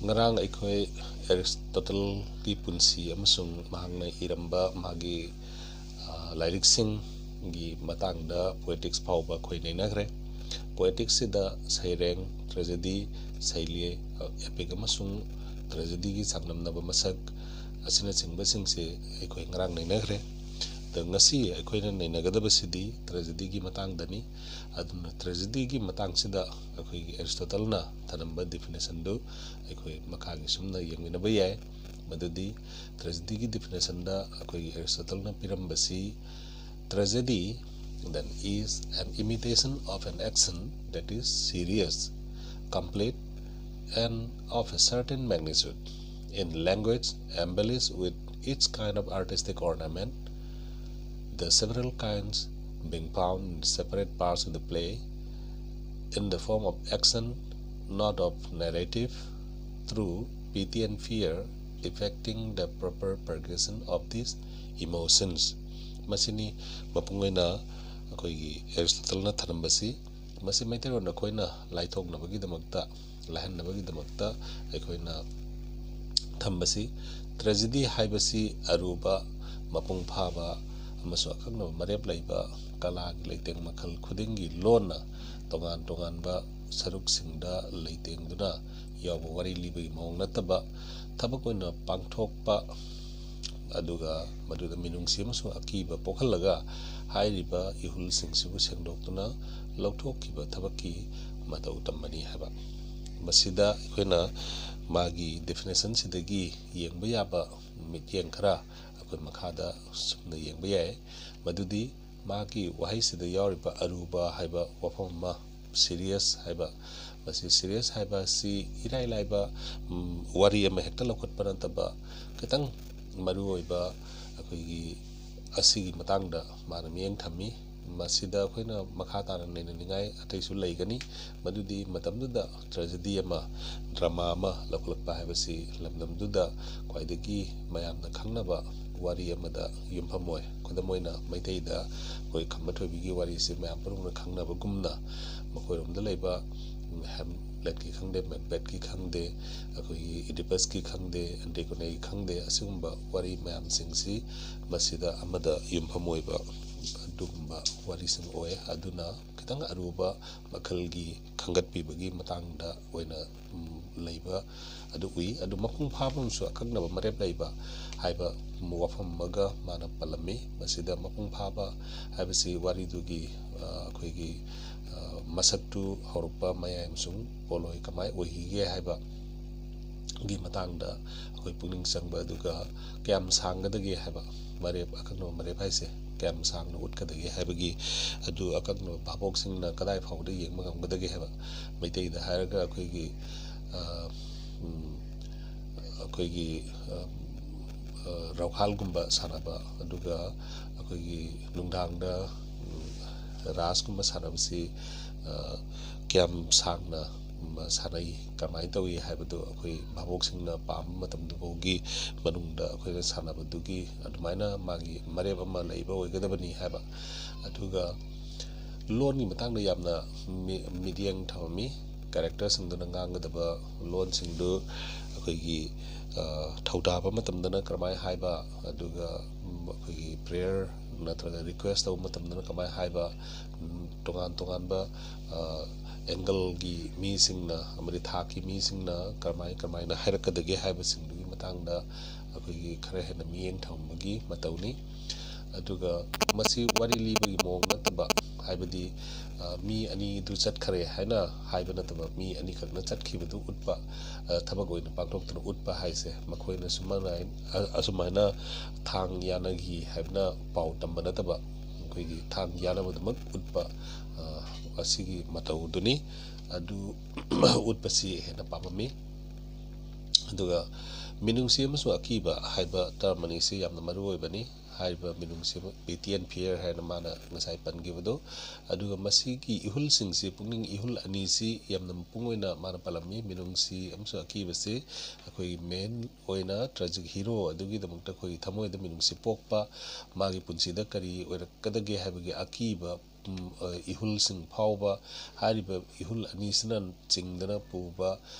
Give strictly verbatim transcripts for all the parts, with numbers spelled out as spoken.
ꯉꯔꯥꯡ ꯑꯩꯈꯣꯏ ꯑꯦꯔꯤꯁꯇꯣꯇꯜꯒꯤ ꯄꯨꯟꯁꯤ ꯑꯃꯁꯨꯡ ꯃꯍꯥꯛꯅ ꯏꯔꯝꯕ ꯃꯥꯒꯤ, ꯑ, ꯂꯥꯏꯔꯤꯛꯁꯤꯡꯒꯤ ꯃꯇꯥꯡꯗ ꯄꯣꯏꯇꯤꯛꯁ ꯐꯥꯎꯕ ꯑꯩꯈꯣꯏ ꯅꯩꯅꯈ꯭ꯔꯦ꯫ ꯄꯣꯏꯇꯤꯛꯁꯁꯤꯗ ꯁꯩꯔꯦꯡ, ꯇ꯭ꯔꯦꯖꯦꯗꯤ, ꯁꯩꯂꯦꯡ, ꯑ, ꯑꯦꯄꯤꯛ ꯑꯃꯁꯨꯡ ꯇ꯭ꯔꯦꯖꯦꯗꯤꯒꯤ ꯆꯥꯡꯗꯝꯅꯕ ꯃꯁꯛ ꯑꯁꯤꯅꯆꯤꯡꯕꯁꯤꯡꯁꯦ ꯑꯩꯈꯣꯏ ꯉꯔꯥꯡ ꯅꯩꯅꯈ꯭ꯔꯦ꯫ ꯑꯗꯣ ꯉꯁꯤ ꯑꯩꯈꯣꯏꯅ ꯅꯩꯅꯒꯗꯕꯁꯤꯗꯤ ꯇ꯭ꯔꯦꯖꯦꯗꯤꯒꯤ ꯃꯇꯥꯡꯗꯅꯤ꯫ ꯑꯗꯨꯅ ꯇ꯭ꯔꯦꯖꯦꯗꯤꯒꯤ ꯃꯇꯥꯡꯁꯤꯗ ꯑꯩꯈꯣꯏꯒꯤ ꯑꯦꯔꯤꯁꯇꯣꯇꯜꯅ ꯊꯅꯝꯕ ꯗꯤꯐꯤꯅꯤꯁꯟꯗꯨ ꯑꯩꯈꯣꯏ ꯃꯈꯥꯒꯤ ꯁꯨꯝꯅ ꯌꯦꯡꯃꯤꯟꯅꯕ ꯌꯥꯏ꯫ ꯃꯗꯨꯗꯤ ꯇ꯭ꯔꯦꯖꯦꯗꯤꯒꯤ ꯗꯤꯐꯤꯅꯤꯁꯟꯗ ꯑꯩꯈꯣꯏꯒꯤ ꯑꯦꯔꯤꯁꯇꯣꯇꯜꯅ ꯄꯤꯔꯝꯕꯁꯤ, "Tragedy, then, is an imitation of an action that is serious, complete, and of a certain magnitude, in language embellished with its kind of artistic ornament, the several kinds being found in separate parts of the play, in the form of action, not of narrative, through pity and fear, effecting the proper progression of these emotions." ꯃꯁꯤꯅꯤ ꯃꯄꯨꯡ ꯑꯣꯏꯅ ꯑꯩꯈꯣꯏꯒꯤ ꯑꯦꯔꯤꯁꯇꯣꯇꯜꯅ ꯊꯅꯝꯕꯁꯤ꯫ ꯃꯁꯤ ꯃꯩꯇꯩꯂꯣꯟꯗ ꯑꯩꯈꯣꯏꯅ ꯂꯥꯏꯊꯣꯛꯅꯕꯒꯤꯗꯃꯛꯇ, ꯂꯥꯏꯍꯟꯅꯕꯒꯤꯗꯃꯛꯇ ꯑꯩꯈꯣꯏꯅ ꯊꯝꯕꯁꯤ꯫ Tragedy ꯍꯥꯏꯕꯁꯤ ꯑꯔꯨꯕ, ꯃꯄꯨꯡ ꯐꯥꯕ ꯑꯃꯁꯨꯡ ꯑꯀꯛꯅꯕ ꯃꯔꯦꯞ ꯂꯩꯕ ꯀꯂꯥꯒꯤ ꯂꯩꯇꯦꯡ ꯃꯈꯜ ꯈꯨꯗꯤꯡꯒꯤ ꯂꯣꯟꯅ ꯇꯣꯉꯥꯟ ꯇꯣꯉꯥꯟꯕ ꯁꯔꯨꯛꯁꯤꯡꯗ ꯂꯩꯇꯦꯡꯗꯨꯅ ꯌꯥꯎꯕ ꯋꯥꯔꯤ ꯂꯤꯕꯒꯤ ꯃꯑꯣꯡ ꯅꯠꯇꯕ, ꯊꯕꯛ ꯑꯣꯏꯅ ꯄꯥꯡꯊꯣꯛꯄ, ꯑꯗꯨꯒ ꯃꯗꯨꯗ ꯃꯤꯅꯨꯡꯁꯤ ꯑꯃꯁꯨꯡ ꯑꯀꯤꯕ ꯄꯣꯛꯍꯜꯂꯒ ꯍꯥꯏꯔꯤꯕ ꯏꯍꯨꯜꯁꯤꯡꯁꯤꯕꯨ ꯁꯦꯡꯗꯣꯛꯇꯨꯅ ꯂꯧꯊꯣꯛꯈꯤꯕ ꯊꯕꯛꯀꯤ ꯃꯇꯧ ꯇꯝꯕꯅꯤ ꯍꯥꯏꯕ꯫ ꯃꯁꯤꯗ ꯑꯩꯈꯣꯏꯅ ꯃꯥꯒꯤ ꯗꯤꯐꯤꯅꯤꯁꯟꯁꯤꯗꯒꯤ ꯌꯦꯡꯕ ꯌꯥꯕ ꯃꯤꯠꯌꯦꯡ ꯈꯔ ꯑꯩꯈꯣꯏ ꯃꯈꯥꯗ ꯁꯨꯝꯅ ꯌꯦꯡꯕ ꯌꯥꯏ꯫ ꯃꯗꯨꯗꯤ ꯃꯍꯥꯛꯀꯤ ꯋꯥꯍꯩꯁꯤꯗ ꯌꯥꯎꯔꯤꯕ ꯑꯔꯨꯕ ꯍꯥꯏꯕ ꯋꯥꯐꯝ ꯑꯃ, ꯁꯤꯔꯤꯌꯁ ꯍꯥꯏꯕ, ꯃꯁꯤ ꯁꯤꯔꯤꯌꯁ ꯍꯥꯏꯕ ꯑꯁꯤ ꯏꯔꯥꯏ ꯂꯥꯏꯕ, ꯎꯝ, ꯋꯥꯔꯤ ꯑꯃ ꯍꯦꯛꯇ ꯂꯧꯈꯠꯄ ꯅꯠꯇꯕ, ꯈꯤꯇꯪ ꯃꯔꯨꯑꯣꯏꯕ ꯑꯩꯈꯣꯏꯒꯤ ꯑꯁꯤꯒꯤ ꯃꯇꯥꯡꯗ ꯃꯥꯅ ꯃꯤꯠꯌꯦꯡ ꯊꯝꯃꯤ꯫ ꯃꯁꯤꯗ ꯑꯩꯈꯣꯏꯅ ꯃꯈꯥ ꯇꯥꯅ ꯅꯩꯅꯅꯤꯡꯉꯥꯏ ꯑꯇꯩꯁꯨ ꯂꯩꯒꯅꯤ꯫ ꯃꯗꯨꯗꯤ ꯃꯇꯝꯗꯨꯗ ꯇ꯭ꯔꯦꯖꯦꯗꯤ ꯑꯃ, ꯗ꯭ꯔꯃꯥ ꯑꯃ ꯂꯧꯈꯠꯂꯛꯄ ꯍꯥꯏꯕꯁꯤ ꯂꯝꯗꯝꯗꯨꯗ ꯈ꯭ꯋꯥꯏꯗꯒꯤ ꯃꯌꯥꯝꯅ ꯈꯪꯅꯕ ꯋꯥꯔꯤ ꯑꯃꯗ ꯌꯨꯝꯐꯝ ꯑꯣꯏ꯫ ꯈꯨꯗꯝ ꯑꯣꯏꯅ, ꯃꯩꯇꯩꯗ ꯑꯩꯈꯣꯏ ꯈꯝꯕ ꯊꯣꯏꯕꯤꯒꯤ ꯋꯥꯔꯤꯁꯤ ꯃꯌꯥꯝ ꯄꯨꯝꯅꯃꯛꯅ ꯈꯪꯅꯕꯒꯨꯝꯅ, ꯃꯈꯣꯏꯔꯣꯝꯗ ꯂꯩꯕ ꯍꯦꯝ-, ꯍꯦꯝꯂꯦꯠꯀꯤ ꯈꯪꯗꯦ, ꯃꯦꯛꯕꯦꯠꯀꯤ ꯈꯪꯗꯦ, ꯑꯩꯈꯣꯏꯒꯤ ꯏꯗꯤꯄꯁꯀꯤ ꯈꯪꯗꯦ, ꯑꯦꯟꯇꯤꯒꯣꯅꯦꯒꯤ ꯈꯪꯗꯦ, ꯑꯁꯤꯒꯨꯝꯕ ꯋꯥꯔꯤ ꯃꯌꯥꯝꯁꯤꯡꯁꯤ ꯃꯁꯤꯗ ꯑꯃꯗ ꯌꯨꯝꯐꯝ ꯑꯣꯏꯕ ꯑꯗꯨꯒꯨꯝꯕ ꯋꯥꯔꯤꯁꯤꯡ ꯑꯣꯏ꯫ ꯑꯗꯨꯅ ꯈꯤꯇꯪ ꯑꯔꯨꯕ ꯃꯈꯜꯒꯤ ꯈꯟꯒꯠꯄꯤꯕꯒꯤ ꯃꯇꯥꯡꯗ ꯑꯣꯏꯅ, ꯎꯝ, ꯂꯩꯕ ꯑꯗꯨ ꯎꯏ꯫ ꯑꯗꯨ ꯃꯄꯨꯡ ꯐꯥꯕ ꯑꯃꯁꯨ ꯑꯀꯛꯅꯕ ꯃꯔꯦꯞ ꯂꯩꯕ ꯍꯥꯏꯕ ꯋꯥꯐꯝ ꯑꯃꯒ ꯃꯥꯅ ꯄꯜꯂꯝꯃꯤ꯫ ꯃꯁꯤꯗ ꯃꯄꯨꯡ ꯐꯥꯕ ꯍꯥꯏꯕꯁꯤ ꯋꯥꯔꯤꯗꯨꯒꯤ, ꯑ, ꯑꯩꯈꯣꯏꯒꯤ, ꯑ, ꯃꯁꯛꯇꯨ ꯍꯧꯔꯛꯄ, ꯃꯌꯥꯏ ꯑꯃꯁꯨꯡ ꯄꯣꯠꯂꯣꯏ ꯀꯃꯥꯏ ꯑꯣꯏꯈꯤꯒꯦ ꯍꯥꯏꯕꯒꯤ ꯃꯇꯥꯡꯗ ꯑꯩꯈꯣꯏ ꯄꯨꯛꯅꯤꯡ ꯆꯪꯕ, ꯑꯗꯨꯒ ꯀꯌꯥꯝ ꯁꯥꯡꯒꯗꯒꯦ ꯍꯥꯏꯕ, ꯃꯔꯦꯞ, ꯑꯀꯛꯅꯕ ꯃꯔꯦꯞ ꯍꯥꯏꯁꯦ ꯀꯌꯥꯝ ꯁꯥꯡꯅ ꯎꯠꯀꯗꯒꯦ ꯍꯥꯏꯕꯒꯤ, ꯑꯗꯨ ꯑꯀꯛꯅꯕ ꯚꯥꯕꯣꯛꯁꯤꯡꯅ ꯀꯗꯥꯏ ꯐꯥꯎꯕꯗ ꯌꯦꯡꯕ ꯉꯝꯒꯗꯒꯦ ꯍꯥꯏꯕ, ꯃꯩꯇꯩꯗ ꯍꯥꯏꯔꯒ ꯑꯩꯈꯣꯏꯒꯤ, ꯑ, ꯎꯝ, ꯑꯩꯈꯣꯏꯒꯤ, ꯑ, ꯑ, ꯔꯧꯍꯥꯜꯒꯨꯝꯕ ꯁꯥꯟꯅꯕ, ꯑꯗꯨꯒ ꯑꯩꯈꯣꯏꯒꯤ ꯅꯨꯡꯗꯥꯡꯗ, ꯎꯝ, ꯔꯥꯁꯀꯨꯝꯕ ꯁꯥꯟꯅꯕꯁꯤ, ꯑ, ꯀꯌꯥꯝ ꯁꯥꯡꯅ, ꯎꯝ, ꯁꯥꯟꯅꯩ, ꯀꯃꯥꯏꯅ ꯇꯧꯏ ꯍꯥꯏꯕꯗꯨ ꯑꯩꯈꯣꯏ ꯚꯥꯕꯣꯛꯁꯤꯡꯅ ꯄꯥꯝꯕ ꯃꯇꯝꯗꯨꯐꯥꯎꯒꯤ ꯃꯅꯨꯡꯗ ꯑꯩꯈꯣꯏꯅ ꯁꯥꯟꯅꯕꯗꯨꯒꯤ ꯑꯗꯨꯃꯥꯏꯅ ꯃꯥꯒꯤ ꯃꯔꯦꯞ ꯑꯃ ꯂꯩꯕ ꯑꯣꯏꯒꯗꯕꯅꯤ ꯍꯥꯏꯕ꯫ ꯑꯗꯨꯒ ꯂꯣꯟꯒꯤ ꯃꯇꯥꯡꯗ ꯌꯥꯝꯅ ꯃꯤ-, ꯃꯤꯠꯌꯦꯡ ꯊꯝꯃꯝꯃꯤ꯫ ꯀꯦꯔꯦꯛꯇꯔꯁꯤꯡꯗꯨꯅ ꯉꯥꯡꯒꯗꯕ ꯂꯣꯟꯁꯤꯡꯗꯨ ꯑꯩꯈꯣꯏꯒꯤ, ꯑ, ꯊꯧꯗꯥꯕ ꯃꯇꯝꯗꯅ ꯀꯔꯝꯍꯥꯏꯅ ꯍꯥꯏꯕ, ꯑꯗꯨꯒ, ꯎꯝ, ꯑꯩꯈꯣꯏꯒꯤ ꯄ꯭ꯔꯦꯌꯔ ꯅꯠꯇ꯭ꯔꯒ ꯔꯤꯀ꯭ꯋꯦꯁ ꯇꯧꯕ ꯃꯇꯝꯗꯅ ꯀꯃꯥꯏꯅ ꯍꯥꯏꯕ, ꯎꯝ, ꯇꯣꯉꯥꯟ ꯇꯣꯉꯥꯟꯕ, ꯑ, ꯑꯦꯡꯒꯜꯒꯤ ꯃꯤꯁꯤꯡꯅ ꯑꯃꯗꯤ ꯊꯥꯛꯀꯤ ꯃꯤꯁꯤꯡꯅ ꯀꯔꯝꯍꯥꯏ-, ꯀꯔꯝꯍꯥꯏꯅ ꯍꯥꯏꯔꯛꯀꯗꯒꯦ ꯍꯥꯏꯕꯁꯤꯡꯗꯨꯒꯤ ꯃꯇꯥꯡꯗ ꯑꯩꯈꯣꯏꯒꯤ ꯈꯔ ꯍꯦꯟꯅ ꯃꯤꯠꯌꯦꯡ ꯊꯝꯕꯒꯤ ꯃꯇꯧꯅꯤ꯫ ꯑꯗꯨꯒ ꯃꯁꯤ ꯋꯥꯔꯤ ꯂꯤꯕꯒꯤ ꯃꯑꯣꯡ ꯅꯠꯇꯕ, ꯍꯥꯏꯕꯗꯤ, ꯑ, ꯃꯤ ꯑꯅꯤꯗꯨ ꯆꯠꯈ꯭ꯔꯦ ꯍꯥꯏꯅ ꯍꯥꯏꯕ ꯅꯠꯇꯕ, ꯃꯤ ꯑꯅꯤꯈꯛꯅ ꯆꯠꯈꯤꯕꯗꯨ ꯎꯠꯄ, ꯑ, ꯊꯕꯛ ꯑꯣꯏꯅ ꯄꯥꯡꯊꯣꯛꯇꯨꯅ ꯎꯠꯄ ꯍꯥꯏꯁꯦ, ꯃꯈꯣꯏꯅ ꯁꯨꯃꯥꯏꯅ, ꯑ, ꯑꯁꯨꯃꯥꯏꯅ ꯊꯥꯡ ꯌꯥꯅꯈꯤ ꯍꯥꯏꯕꯅ ꯄꯥꯎ ꯇꯝꯕ ꯅꯠꯇꯕ, ꯑꯩꯈꯣꯏꯒꯤ ꯊꯥꯡ ꯌꯥꯅꯕꯗꯨꯃꯛ ꯎꯠꯄ, ꯑ, ꯑꯁꯤꯒꯤ ꯃꯇꯧꯗꯨꯅꯤ꯫ ꯑꯗꯨ ꯎꯠꯄꯁꯤ ꯍꯦꯟꯅ ꯄꯥꯝꯃꯝꯃꯤ꯫ ꯑꯗꯨꯒ ꯃꯤꯅꯨꯡꯁꯤ ꯑꯃꯁꯨꯡ ꯑꯀꯤꯕ ꯍꯥꯏꯕ ꯇꯔꯝ ꯑꯅꯤꯁꯤ ꯌꯥꯝꯅ ꯃꯔꯨ ꯑꯣꯏꯕꯅꯤ꯫ ꯍꯥꯏꯔꯤꯕ ꯃꯤꯅꯨꯡꯁꯤ ꯑꯃ, pity and fear ꯍꯥꯏꯅ ꯃꯥꯅ ꯉꯁꯥꯏ ꯄꯟꯈꯤꯕꯗꯣ꯫ ꯑꯗꯨꯒ ꯃꯁꯤꯒꯤ ꯏꯍꯨꯜꯁꯤꯡꯁꯤ, ꯄꯨꯛꯅꯤꯡ ꯏꯍꯨꯜ ꯑꯅꯤꯁꯤ ꯌꯥꯝꯅ ꯃꯄꯨꯡ ꯑꯣꯏꯅ ꯃꯥꯅ ꯄꯜꯂꯝꯃꯤ꯫ ꯃꯤꯅꯨꯡꯁꯤ ꯑꯃꯁꯨꯡ ꯑꯀꯤꯕꯁꯤ ꯑꯩꯈꯣꯏꯒꯤ ꯃꯦꯟ ꯑꯣꯏꯅ ꯇ꯭ꯔꯥꯖꯤꯛ ꯍꯤꯔꯣ ꯑꯗꯨꯒꯤꯗꯃꯛꯇ ꯑꯩꯈꯣꯏꯒꯤ ꯊꯃꯣꯏꯗ ꯃꯤꯅꯨꯡꯁꯤ ꯄꯣꯛꯄ, ꯃꯥꯒꯤ ꯄꯨꯟꯁꯤꯗ ꯀꯔꯤ ꯑꯣꯏꯔꯛꯀꯗꯒꯦ ꯍꯥꯏꯕꯒꯤ ꯑꯀꯤꯕ ꯎꯝ, ꯑ, ꯏꯍꯨꯜꯁꯤꯡ ꯐꯥꯎꯕ, ꯍꯥꯏꯔꯤꯕ ꯏꯍꯨꯜ ꯑꯅꯤꯁꯤꯅ ꯆꯤꯡꯗꯅ ꯄꯨꯕ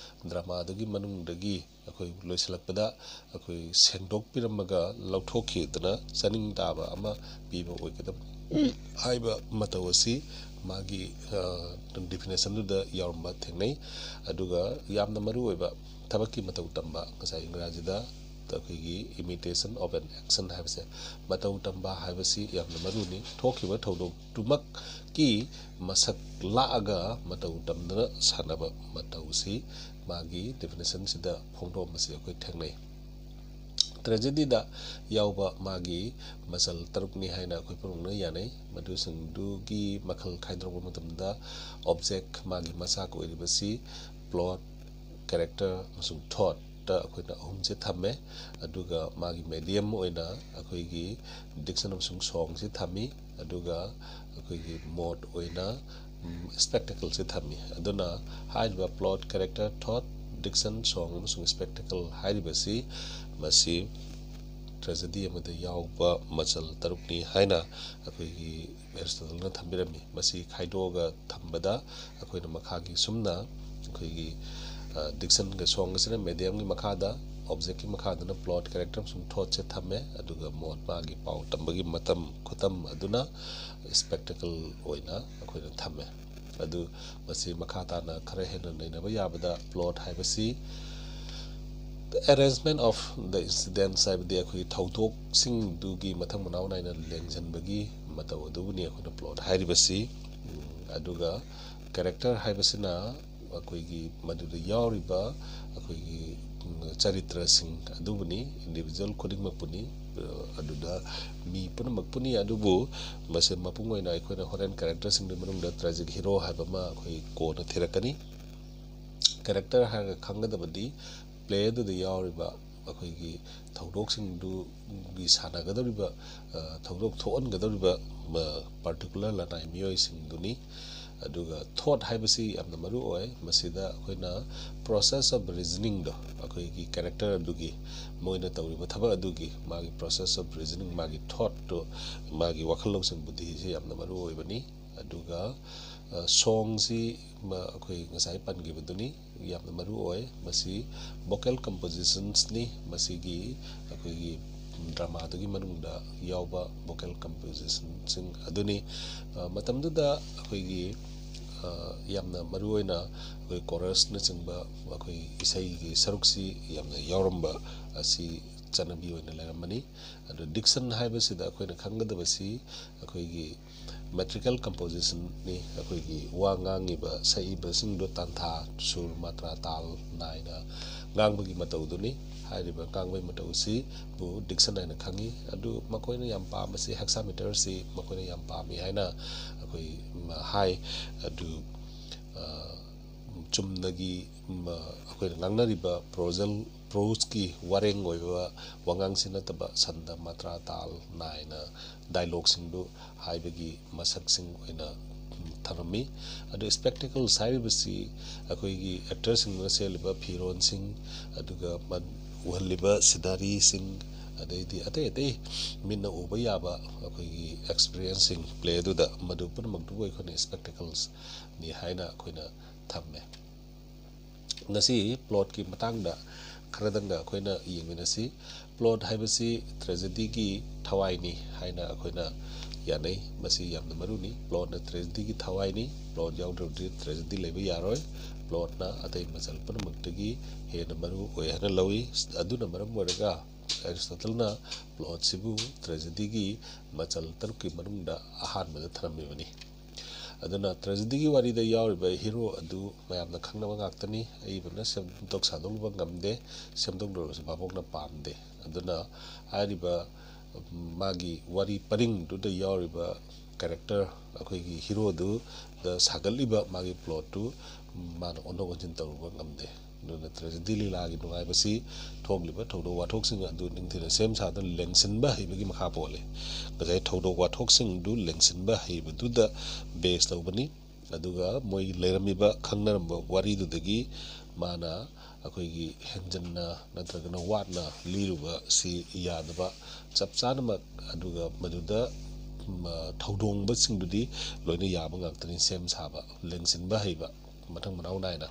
ꯗ꯭ꯔꯃꯥꯗꯨꯒꯤ ꯃꯅꯨꯡꯗꯒꯤ ꯑꯩꯈꯣꯏ ꯂꯣꯏꯁꯤꯜꯂꯛꯄꯗ ꯑꯩꯈꯣꯏ ꯁꯦꯡꯗꯣꯛꯄꯤꯔꯝꯃꯒ ꯂꯧꯊꯣꯛꯈꯤꯗꯅ ꯆꯥꯅꯤꯡ ꯇꯥꯕ ꯑꯃ ꯄꯤꯕ ꯑꯣꯏꯒꯗꯕꯅꯤ ꯍꯥꯏꯕ ꯃꯇꯧ ꯑꯁꯤ ꯃꯥꯒꯤ, ꯑ, ꯗꯤꯐꯤꯅꯦꯁꯟꯗꯨꯗ ꯌꯥꯎꯔꯝꯕ ꯊꯦꯡꯅꯩ꯫ ꯑꯗꯨꯒ ꯌꯥꯝꯅ ꯃꯔꯨ ꯑꯣꯏꯕ ꯊꯕꯛꯀꯤ ꯃꯇꯧ ꯇꯝꯕ, ꯉꯁꯥꯏ ꯏꯪꯒ꯭ꯔꯥꯖꯤꯗ ꯑꯩꯈꯣꯏꯒꯤ imitation of an action ꯍꯥꯏꯕꯁꯦ, ꯃꯇꯧ ꯇꯝꯕ ꯍꯥꯏꯕꯁꯤ ꯌꯥꯝꯅ ꯃꯔꯨꯅꯤ꯫ ꯊꯣꯛꯈꯤꯕ ꯊꯧꯗꯣꯛꯇꯨꯃꯛꯀꯤ ꯃꯁꯛ ꯂꯥꯛꯑꯒ ꯃꯇꯧ ꯇꯝꯗꯨꯅ ꯁꯥꯟꯅꯕ ꯃꯇꯧꯁꯤ ꯃꯥꯒꯤ ꯗꯤꯐꯤꯅꯦꯁꯟꯁꯤꯗ ꯐꯣꯡꯗꯣꯛꯑꯝꯕꯁꯤ ꯑꯩꯈꯣꯏ ꯊꯦꯡꯅꯩ꯫ ꯇ꯭ꯔꯦꯖꯦꯗꯤꯗ ꯌꯥꯎꯕ ꯃꯥꯒꯤ ꯃꯆꯜ ꯇꯔꯨꯛꯅꯤ ꯍꯥꯏꯅ ꯑꯩꯈꯣꯏ ꯄꯨꯝꯅꯃꯛꯅ ꯌꯥꯅꯩ꯫ ꯃꯗꯨꯁꯤꯡꯗꯨꯒꯤ ꯃꯈꯜ ꯈꯥꯏꯗꯣꯔꯛꯄ ꯃꯇꯝꯗ, ꯑꯣꯕꯖꯦꯛ, ꯃꯥꯒꯤ ꯃꯆꯥꯛ ꯑꯣꯏꯔꯤꯕꯁꯤ, ꯄ꯭ꯂꯣꯠ, ꯀꯦꯔꯦꯛꯇꯔ ꯑꯃꯁꯨꯡ ꯊꯣꯠꯇ ꯑꯩꯈꯣꯏꯅ ꯑꯍꯨꯝꯁꯦ ꯊꯝꯃꯦ꯫ ꯑꯗꯨꯒ ꯃꯥꯒꯤ ꯃꯦꯗꯤꯌꯝ ꯑꯣꯏꯅ ꯑꯩꯈꯣꯏꯒꯤ ꯗꯤꯛꯁꯟ ꯑꯃꯁꯨꯡ ꯁꯣꯡꯁꯦ ꯊꯝꯃꯤ꯫ ꯑꯗꯨꯒ ꯑꯩꯈꯣꯏꯒꯤ ꯃꯣꯠ ꯑꯣꯏꯅ, ꯎꯝ, ꯁ꯭ꯄꯦꯛꯇꯦꯀꯜꯁꯦ ꯊꯝꯃꯤ꯫ ꯑꯗꯨꯅ ꯍꯥꯏꯔꯤꯕ ꯄ꯭ꯂꯣꯠ, ꯀꯦꯔꯦꯛꯇꯔ, ꯊꯣꯠ, ꯗꯤꯛꯁꯟ, ꯁꯣꯡ ꯑꯃꯁꯨꯡ ꯁ꯭ꯄꯦꯛꯇꯦꯀꯜ ꯍꯥꯏꯔꯤꯕꯁꯤ, ꯃꯁꯤ ꯇ꯭ꯔꯦꯖꯦꯗꯤ ꯑꯃꯗ ꯌꯥꯎꯕ ꯃꯆꯜ ꯇꯔꯨꯛꯅꯤ ꯍꯥꯏꯅ ꯑꯩꯈꯣꯏꯒꯤ ꯑꯦꯔꯤꯁꯇꯣꯇꯜꯅ ꯊꯝꯕꯤꯔꯝꯃꯤ꯫ ꯃꯁꯤ ꯈꯥꯏꯗꯣꯛꯑꯒ ꯊꯝꯕꯗ ꯑꯩꯈꯣꯏꯅ ꯃꯈꯥꯒꯤ ꯁꯨꯝꯅ ꯑꯩꯈꯣꯏꯒꯤ, ꯑ, ꯗꯤꯛꯁꯟꯒ ꯁꯣꯡꯒꯁꯤꯅ ꯃꯦꯗꯤꯌꯝꯒꯤ ꯃꯈꯥꯗ, ꯑꯣꯕꯖꯦꯛꯀꯤ ꯃꯈꯥꯗꯅ ꯄ꯭ꯂꯣꯠ, ꯀꯦꯔꯦꯛꯇꯔ ꯑꯃꯁꯨꯡ ꯊꯣꯠꯁꯦ ꯊꯝꯃꯦ꯫ ꯑꯗꯨꯒ ꯃꯣꯠ, ꯃꯥꯒꯤ ꯄꯥꯎ ꯇꯝꯕꯒꯤ ꯃꯇꯝ, ꯈꯨꯇꯝ ꯑꯗꯨꯅ ꯁ꯭ꯄꯦꯛꯇꯦꯀꯜ ꯑꯣꯏꯅ ꯑꯩꯈꯣꯏꯅ ꯊꯝꯃꯦ꯫ ꯑꯗꯨ ꯃꯁꯤ ꯃꯈꯥ ꯇꯥꯅ ꯈꯔ ꯍꯦꯟꯅ ꯅꯩꯅꯕ ꯌꯥꯕꯗ, ꯄ꯭ꯂꯣꯠ ꯍꯥꯏꯕꯁꯤ the arrangement of the incidents, ꯍꯥꯏꯕꯗꯤ ꯑꯩꯈꯣꯏꯒꯤ ꯊꯧꯗꯣꯛꯁꯤꯡꯗꯨꯒꯤ ꯃꯊꯪ ꯃꯅꯥꯎ ꯅꯥꯏꯅ ꯂꯦꯡꯁꯤꯟꯕꯒꯤ ꯃꯇꯧ ꯑꯗꯨꯕꯨꯅꯤ ꯑꯩꯈꯣꯏꯅ ꯄ꯭ꯂꯣꯠ ꯍꯥꯏꯔꯤꯕꯁꯤ꯫ ꯎꯝ, ꯑꯗꯨꯒ ꯀꯦꯔꯦꯛꯇꯔ ꯍꯥꯏꯕꯁꯤꯅ ꯑꯩꯈꯣꯏꯒꯤ ꯃꯗꯨꯗ ꯌꯥꯎꯔꯤꯕ ꯑꯩꯈꯣꯏꯒꯤ, ꯎꯝ, ꯆꯔꯤꯇ꯭ꯔꯁꯤꯡ ꯑꯗꯨꯕꯨꯅꯤ, ꯏꯟꯗꯤꯕꯤꯖꯨꯋꯦꯜ ꯈꯨꯗꯤꯡꯃꯛꯄꯨꯅꯤ, ꯑ, ꯑꯗꯨꯗ ꯃꯤ ꯄꯨꯝꯅꯃꯛꯄꯨꯅꯤ꯫ ꯑꯗꯨꯕꯨ ꯃꯁꯤ ꯃꯄꯨꯡ ꯑꯣꯏꯅ ꯑꯩꯈꯣꯏꯅ ꯍꯣꯔꯦꯟ ꯀꯦꯔꯦꯛꯇꯔꯁꯤꯡꯒꯤ ꯃꯅꯨꯡꯗ ꯇ꯭ꯔꯦꯖꯤꯛ ꯍꯤꯔꯣ ꯍꯥꯏꯕ ꯑꯃ ꯑꯩꯈꯣꯏ ꯀꯣꯟꯅ ꯊꯤꯔꯛꯀꯅꯤ꯫ ꯀꯦꯔꯦꯛꯇꯔ ꯍꯥꯏꯔꯒ ꯈꯪꯒꯗꯕꯗꯤ ꯄ꯭ꯂꯦ ꯑꯗꯨꯗ ꯌꯥꯎꯔꯤꯕ ꯑꯩꯈꯣꯏꯒꯤ ꯊꯧꯗꯣꯛꯁꯤꯡꯗꯨꯒꯤ ꯁꯥꯟꯅꯒꯗꯧꯔꯤꯕ, ꯑ, ꯊꯧꯗꯣꯛ ꯊꯣꯛꯍꯟꯒꯗꯧꯔꯤꯕ, ꯑ, ꯄꯥꯔꯇꯤꯀꯨꯂꯔ ꯂꯅꯥꯏ ꯃꯤꯑꯣꯏꯁꯤꯡꯗꯨꯅꯤ꯫ ꯑꯗꯨꯒ ꯊꯣꯠ ꯍꯥꯏꯕꯁꯤ ꯌꯥꯝꯅ ꯃꯔꯨ ꯑꯣꯏ꯫ ꯃꯁꯤꯗ ꯑꯩꯈꯣꯏꯅ ꯄ꯭ꯔꯣꯁꯦꯁ ꯑꯣꯐ ꯔꯤꯖꯅꯤꯡꯗꯣ, ꯑꯩꯈꯣꯏꯒꯤ ꯀꯦꯔꯦꯛꯇꯔ ꯑꯗꯨꯒꯤ, ꯃꯣꯏꯅ ꯇꯧꯔꯤꯕ ꯊꯕꯛ ꯑꯗꯨꯒꯤ ꯃꯥꯒꯤ ꯄ꯭ꯔꯣꯁꯦꯁ ꯑꯣꯐ ꯔꯤꯖꯅꯤꯡ, ꯃꯥꯒꯤ ꯊꯣꯠꯇꯨ, ꯃꯥꯒꯤ ꯋꯥꯈꯜ ꯂꯧꯁꯤꯡ ꯕꯨꯗꯙꯤꯁꯤ ꯌꯥꯝꯅ ꯃꯔꯨ ꯑꯣꯏꯕꯅꯤ꯫ ꯑꯗꯨꯒ ꯁꯣꯡꯁꯤ ꯑꯩꯈꯣꯏ ꯉꯁꯥꯏ ꯄꯟꯈꯤꯕꯗꯨꯅꯤ, ꯌꯥꯝꯅ ꯃꯔꯨ ꯑꯣꯏ꯫ ꯃꯁꯤ ꯚꯣꯀꯦꯜ ꯀꯝꯄꯣꯖꯤꯁꯟꯁꯅꯤ꯫ ꯃꯁꯤꯒꯤ ꯑꯩꯈꯣꯏꯒꯤ ꯗ꯭ꯔꯃꯥꯗꯨꯒꯤ ꯃꯅꯨꯡꯗ ꯌꯥꯎꯕ ꯚꯣꯀꯦꯜ ꯀꯝꯄꯣꯖꯤꯁꯟꯁꯤꯡ ꯑꯗꯨꯅꯤ꯫ ꯃꯇꯝꯗꯨꯗ ꯑꯩꯈꯣꯏꯒꯤ ꯌꯥꯝꯅ ꯃꯔꯨ ꯑꯣꯏꯅ ꯑꯩꯈꯣꯏ ꯀꯣꯔꯁꯅꯆꯤꯡꯕ ꯑꯩꯈꯣꯏ ꯏꯁꯩꯒꯤ ꯁꯔꯨꯛꯁꯤ ꯌꯥꯝꯅ ꯌꯥꯎꯔꯝꯕ ꯑꯁꯤ ꯆꯠꯅꯕꯤ ꯑꯣꯏꯅ ꯂꯩꯔꯝꯕꯅꯤ꯫ ꯑꯗꯨ ꯗꯤꯛꯁꯟ ꯍꯥꯏꯕꯁꯤꯗ ꯑꯩꯈꯣꯏꯅ ꯈꯪꯒꯗꯕꯁꯤ ꯑꯩꯈꯣꯏꯒꯤ ꯃꯦꯇ꯭ꯔꯤꯀꯦꯜ ꯀꯝꯄꯣꯖꯤꯁꯟꯅꯤ꯫ ꯑꯩꯈꯣꯏꯒꯤ ꯋꯥ ꯉꯥꯡꯉꯤꯕ ꯁꯛꯏꯕꯁꯤꯡꯗꯣ ꯇꯥꯟꯊꯥ, ꯁꯨꯔ, ꯃꯥꯇ꯭ꯔꯥ, ꯇꯥꯜ ꯅꯥꯏꯅ ꯉꯥꯡꯕꯒꯤ ꯃꯇꯧꯗꯨꯅꯤ꯫ ꯍꯥꯏꯔꯤꯕ ꯉꯥꯡꯕꯒꯤ ꯃꯇꯧꯁꯤꯕꯨ ꯗꯤꯛꯁꯟ ꯍꯥꯏꯅ ꯈꯪꯉꯤ꯫ ꯑꯗꯨ ꯃꯈꯣꯏꯅ ꯌꯥꯝ ꯄꯥꯝꯕꯁꯤ ꯍꯦꯛꯁꯥꯃꯤꯇꯔꯁꯤ ꯃꯈꯣꯏꯅ ꯌꯥꯝ ꯄꯥꯝꯃꯤ ꯍꯥꯏꯅ ꯑꯩꯈꯣꯏ ꯍꯥꯏ꯫ ꯑꯗꯨ ꯆꯨꯝꯅꯒꯤ ꯑꯩꯈꯣꯏꯅ ꯉꯥꯡꯅꯔꯤꯕ ꯄ꯭ꯔꯣꯖꯦꯜ ꯄ꯭ꯔꯣꯁꯀꯤ ꯋꯥꯔꯦꯡ ꯑꯣꯏꯕ ꯋꯥꯉꯥꯡꯁꯤ ꯅꯠꯇꯕ ꯁꯟꯗ, ꯃꯥꯇ꯭ꯔꯥ, ꯇꯥꯜ ꯅꯥꯏꯅ ꯗꯥꯏꯂꯣꯛꯁꯤꯡꯗꯨ ꯍꯥꯏꯕꯒꯤ ꯃꯁꯛꯁꯤꯡ ꯑꯣꯏꯅ ꯊꯝꯂꯝꯃꯤ꯫ ꯑꯗꯨ ꯁ꯭ꯄꯦꯛꯇꯦꯀꯜꯁ ꯍꯥꯏꯔꯤꯕꯁꯤ ꯑꯩꯈꯣꯏꯒꯤ ꯑꯦꯛꯇꯔꯁꯤꯡꯗꯨꯅ ꯁꯦꯠꯂꯤꯕ ꯐꯤꯔꯣꯜꯁꯤꯡ, ꯑꯗꯨꯒ ꯎꯍꯜꯂꯤꯕ ꯁꯤꯅꯔꯤꯁꯤꯡ, ꯑꯗꯩꯗꯤ ꯑꯇꯩ ꯑꯇꯩ ꯃꯤꯠꯅ ꯎꯕ ꯌꯥꯕ ꯑꯩꯈꯣꯏꯒꯤ ꯑꯦꯛꯁꯄꯤꯔꯤꯌꯦꯟꯁꯁꯤꯡ ꯄ꯭ꯂꯦꯗꯨꯗ, ꯃꯗꯨ ꯄꯨꯝꯅꯃꯛꯇꯨꯕꯨ ꯑꯩꯈꯣꯏꯅ ꯁ꯭ꯄꯦꯛꯇꯦꯀꯜꯁꯅꯤ ꯍꯥꯏꯅ ꯑꯩꯈꯣꯏꯅ ꯊꯝꯃꯦ꯫ ꯉꯁꯤ ꯄ꯭ꯂꯣꯠꯀꯤ ꯃꯇꯥꯡꯗ ꯈꯔꯗꯪꯒ ꯑꯩꯈꯣꯏꯅ ꯌꯦꯡꯃꯤꯟꯅꯁꯤ꯫ ꯄ꯭ꯂꯣꯠ ꯍꯥꯏꯕꯁꯤ ꯇ꯭ꯔꯦꯖꯦꯗꯤꯒꯤ ꯊꯋꯥꯏꯅꯤ ꯍꯥꯏꯅ ꯑꯩꯈꯣꯏꯅ ꯌꯥꯅꯩ꯫ ꯃꯁꯤ ꯌꯥꯝꯅ ꯃꯔꯨꯅꯤ꯫ ꯄ꯭ꯂꯣꯠꯅ ꯇ꯭ꯔꯦꯖꯦꯗꯤꯒꯤ ꯊꯋꯥꯏꯅꯤ꯫ ꯄ꯭ꯂꯣꯠ ꯌꯥꯎꯗ꯭ꯔꯕꯗꯤ ꯇ꯭ꯔꯦꯖꯦꯗꯤ ꯂꯩꯕ ꯌꯥꯔꯣꯏ꯫ ꯄ꯭ꯂꯣꯠꯅ ꯑꯇꯩ ꯃꯆꯜ ꯄꯨꯝꯅꯃꯛꯇꯒꯤ ꯍꯦꯟꯅ ꯃꯔꯨ ꯑꯣꯏ ꯍꯥꯏꯅ ꯂꯧꯏ꯫ ꯑꯗꯨꯅ ꯃꯔꯝ ꯑꯣꯏꯔꯒ ꯑꯦꯔꯤꯁꯇꯣꯇꯜꯅ ꯄ꯭ꯂꯣꯠꯁꯤꯕꯨ ꯇ꯭ꯔꯦꯖꯦꯗꯤꯒꯤ ꯃꯆꯜ ꯇꯔꯨꯛꯀꯤ ꯃꯅꯨꯡꯗ ꯑꯍꯥꯟꯕꯗ ꯊꯝꯂꯝꯃꯤꯕꯅꯤ꯫ ꯑꯗꯨꯅ ꯇ꯭ꯔꯦꯖꯦꯗꯤꯒꯤ ꯋꯥꯔꯤꯗ ꯌꯥꯎꯔꯤꯕ ꯍꯤꯔꯣ ꯑꯗꯨ ꯃꯌꯥꯝꯅ ꯈꯪꯅꯕ ꯉꯥꯛꯇꯅꯤ꯫ ꯑꯏꯕꯅ ꯁꯦꯝꯗꯣꯛ ꯁꯥꯗꯣꯛꯂꯨꯕ ꯉꯝꯗꯦ, ꯁꯦꯝꯗꯣꯛꯂꯨꯔꯕꯁꯨ ꯚꯥꯕꯣꯛꯅ ꯄꯥꯝꯗꯦ꯫ ꯑꯗꯨꯅ ꯍꯥꯏꯔꯤꯕ ꯃꯥꯒꯤ ꯋꯥꯔꯤ ꯄꯔꯤꯡꯗꯨꯗ ꯌꯥꯎꯔꯤꯕ ꯀꯦꯔꯦꯛꯇꯔ, ꯑꯩꯈꯣꯏꯒꯤ ꯍꯤꯔꯣꯗꯨꯗ ꯁꯥꯒꯠꯂꯤꯕ ꯃꯥꯒꯤ ꯄ꯭ꯂꯣꯠꯇꯨ ꯃꯥꯅ ꯑꯣꯟꯊꯣꯛ ꯑꯣꯟꯁꯤꯟ ꯇꯧꯔꯨꯕ ꯉꯝꯗꯦ꯫ ꯑꯗꯨꯅ ꯇ꯭ꯔꯦꯖꯦꯗꯤ ꯂꯤꯂꯥꯒꯤ ꯅꯨꯡꯉꯥꯏꯕꯁꯤ ꯊꯣꯛꯂꯤꯕ ꯊꯧꯗꯣꯛ ꯋꯥꯊꯣꯛꯁꯤꯡ ꯑꯗꯨ ꯅꯤꯡꯊꯤꯅ ꯁꯦꯝ ꯁꯥꯗꯨꯅ ꯂꯦꯡꯁꯤꯟꯕ ꯍꯩꯕꯒꯤ ꯃꯈꯥ ꯄꯣꯜꯂꯤ꯫ ꯉꯁꯥꯏ ꯊꯧꯗꯣꯛ ꯋꯥꯊꯣꯛꯁꯤꯡꯗꯨ ꯂꯦꯡꯁꯤꯟꯕ ꯍꯩꯕꯗꯨꯗ ꯕꯦꯁ ꯇꯧꯕꯅꯤ꯫ ꯑꯗꯨꯒ ꯃꯣꯏ ꯂꯩꯔꯝꯃꯤꯕ ꯈꯪꯅꯔꯝꯕ ꯋꯥꯔꯤꯗꯨꯗꯒꯤ ꯃꯥꯅ ꯑꯩꯈꯣꯏꯒꯤ ꯍꯦꯟꯖꯟꯅ ꯅꯠꯇ꯭ꯔꯒꯅ ꯋꯥꯠꯅ ꯂꯤꯔꯨꯕꯁꯤ ꯌꯥꯗꯕ, ꯆꯞ ꯆꯥꯅꯃꯛ, ꯑꯗꯨꯒ ꯃꯗꯨꯗ ꯊꯧꯗꯣꯡꯕꯁꯤꯡꯗꯨꯗꯤ ꯂꯣꯏꯅ ꯌꯥꯕ ꯉꯥꯛꯇꯅꯤ꯫ ꯁꯦꯝ ꯁꯥꯕ, ꯂꯦꯡꯁꯤꯟꯕ ꯍꯩꯕ, ꯃꯊꯪ ꯃꯅꯥꯎ ꯅꯥꯏꯅ꯫